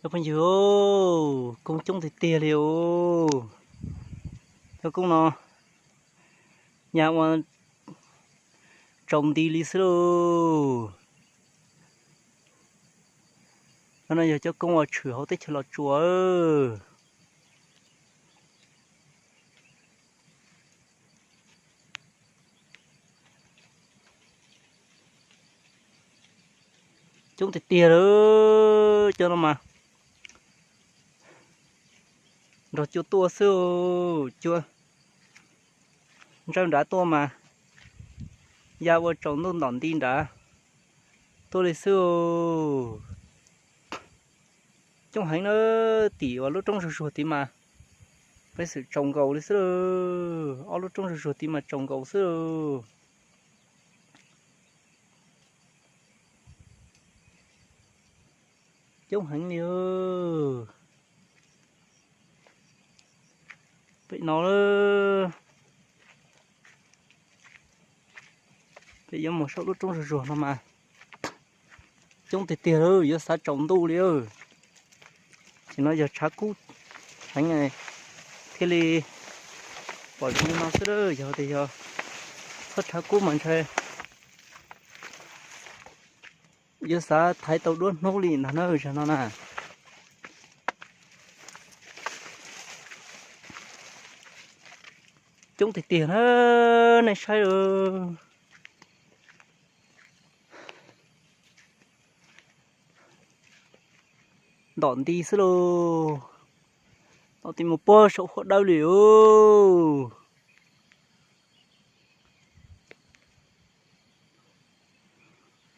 Cov phooj ywg, koob coob tiag tiag li os. Cov koob no yam ua tsaus nti li xwb lauj. Cov no yog cov koob uas tshwm hauv teb chaws Los Tsuas. Coob tiag tiag lawm, cov no mas nrog cua tuaj xwb, cua ntsawj nrad tuaj mas ya ua tsaus ntuj ntom nti nrad tuaj li xwb. Coob heev na, tim uas lub roob zuag zuag tid mas peb xwm tsaus nkaus li xwb. Ob lub roob zuag zuag tid mas tsaus nkaus xwb. Coob heev li. Pem no, pem yuav mus saum lub roob zuag zuag no mas coob tiag tiag lawm, yuav xav tsaus ntuj li. Ces no yog tshav kub heev thiaj li pom zoo li no xwb. Yog tias yog txhob tshav kub mas ntshai yuav xav thaiv tau duab hnub li ntag na, zaum no na. Coob tiag tiag na, nej saib. Ntom nti xwb lauj. Ntom nti mus puag saum huab dawb li os.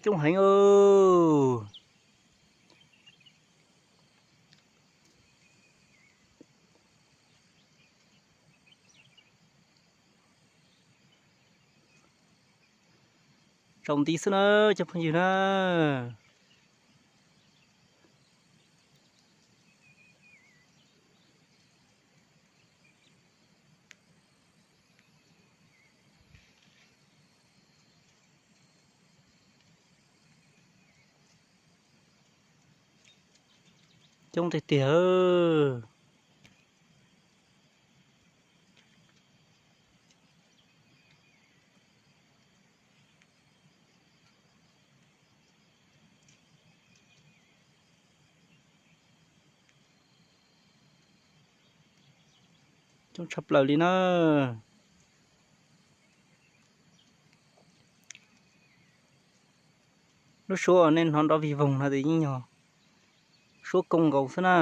Coob heev. Tsaus nti xwb na cov phooj ywg na. Coob tiag tiag. Coob tshaj plaws li na. Lub suab uas nej hnov nrov vig voog no ces yeej yog suab koob nkaus xwb na.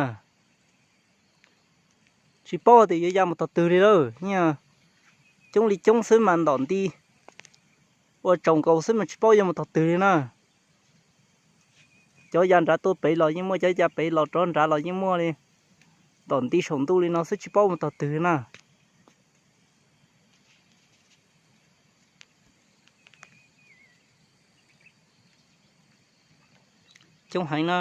Tsis paub tias yuav ya mus tog twg li lawm, yeej coob li coob xwb mas ntom nti ua tsaus nkaus xwb mas tsis paub yuav mus tog twg li na. Cov ya nrad tuaj pem los yeej muaj, cov ya pem los rov nrad los yeej muaj li. Ntom nti saum ntuj li no xwb tsis paub mus tog twg li na. Coob heev na.